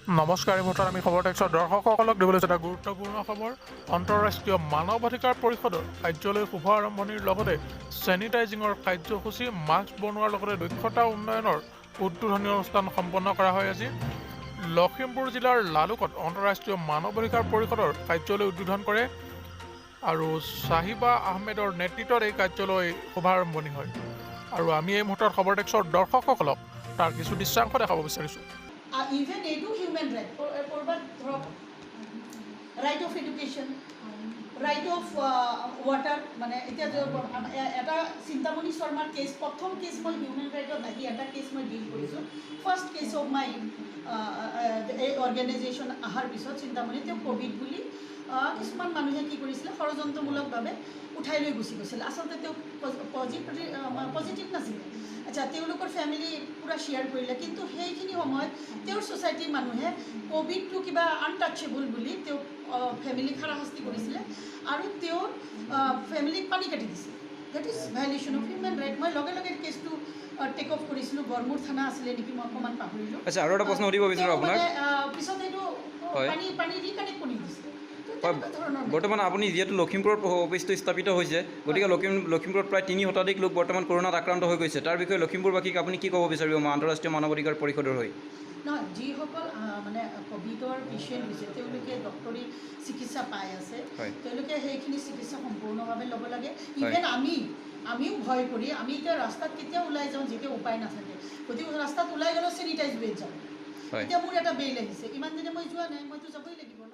নমস্কাৰ, এই মুহূৰ্তত আমি খবৰ টেক্সৰ দৰ্শকসকলক দিবলৈ এটা গুৰুত্বপূৰ্ণ খবৰ। আন্তঃৰাষ্ট্ৰীয় মানৱ অধিকাৰ পৰিষদৰ কাৰ্যালয় শুভ আৰম্ভণিৰ লগতে চেনিটাইজিঙৰ কাৰ্যসূচী, মাস্ক বনোৱাৰ লগতে দক্ষতা উন্নয়নৰ উদ্বোধনী অনুষ্ঠান সম্পন্ন কৰা হয়। আজি লখিমপুৰ জিলাৰ লালুকত আন্তঃৰাষ্ট্ৰীয় মানৱ অধিকাৰ পৰিষদৰ কাৰ্যালয় উদ্বোধন কৰে আৰু চাহিবা আহমেদৰ নেতৃত্বত এই কাৰ্যালয় শুভাৰম্ভণি হয়। আৰু আমি এই মুহূৰ্তত খবৰ টেক্সৰ দৰ্শকসকলক তাৰ কিছু দৃশ্যাংশ দেখাব বিচাৰিছোঁ। ইভেন এইটো হিউমেন ৰাইট, ক'ৰবাত ধৰক right of education, right of water। মানে এতিয়া এটা চিন্তামণি শৰ্মাৰ কেছ, প্ৰথম কেছ মই হিউমেন ৰাইটত আহি এটা কেছ মই ডিল কৰিছোঁ, ফাৰ্ষ্ট কেছ অফ my এই অৰ্গেনাইজেশ্যন অহাৰ পিছত। চিন্তামণি, তেওঁ ক'ভিড বুলি কিছুমান মানুহে কি কৰিছিলে, ষড়যন্ত্ৰমূলকভাৱে উঠাই লৈ গুচি গৈছিল। আচলতে তেওঁ পজিটিভ নাছিলে। আচ্ছা, তেওঁলোকৰ ফেমিলি পূৰা শ্বেয়াৰ কৰিলে, কিন্তু সেইখিনি সময়ত তেওঁৰ ছ'চাইটিৰ মানুহে ক'ভিডটো কিবা আনটাচেবল বুলি তেওঁক ফেমিলিক হাৰাশাস্তি কৰিছিলে আৰু তেওঁৰ ফেমিলিক পানী কাটি দিছিল। That is violation of human right। মই লগে লগে কেছটো টেক অফ কৰিছিলোঁ। গড়মূৰ থানা আছিলে নেকি, মই অকণমান পাহৰিলোঁ। আচ্ছা, আৰু এটা প্ৰশ্ন সুধিব বিচাৰোঁ তেওঁ আপোনাক। মানে, পিছত এইটো পানী ৰিকানেক্ট কৰি দিছিলে। তো তেনেকুৱা ধৰণৰ। বৰ্তমান আপুনি যিহেতু লখিমপুৰত অফিচটো স্থাপিত হৈছে, গতিকে লখিমপুৰত প্ৰায় 3 শতাধিক লোক বৰ্তমান কৰোণাত আক্ৰান্ত হৈ গৈছে। তাৰ বিষয়ে লখিমপুৰবাসীক আপুনি কি ক'ব বিচাৰিব আন্তঃৰাষ্ট্ৰীয় মানৱ অধিকাৰ পৰিষদৰ হৈ? নহয়, যিসকল মানে ক'ভিডৰ পেচেণ্ট হৈছে, তেওঁলোকে ডক্টৰী চিকিৎসা পাই আছে। তেওঁলোকে সেইখিনি চিকিৎসা সম্পূৰ্ণভাৱে ল'ব লাগে। ইভেন আমিও ভয় কৰি আমি এতিয়া ৰাস্তাত কেতিয়া ওলাই যাওঁ, যেতিয়া উপায় নাথাকে। গতিকে ৰাস্তাত ওলাই গ'লেও চেনিটাইজ হৈ যাওঁ। এতিয়া মোৰ এটা বেইল আহিছে, ইমান দিনে মই যোৱা নাই, মইতো যাবই লাগিব ন।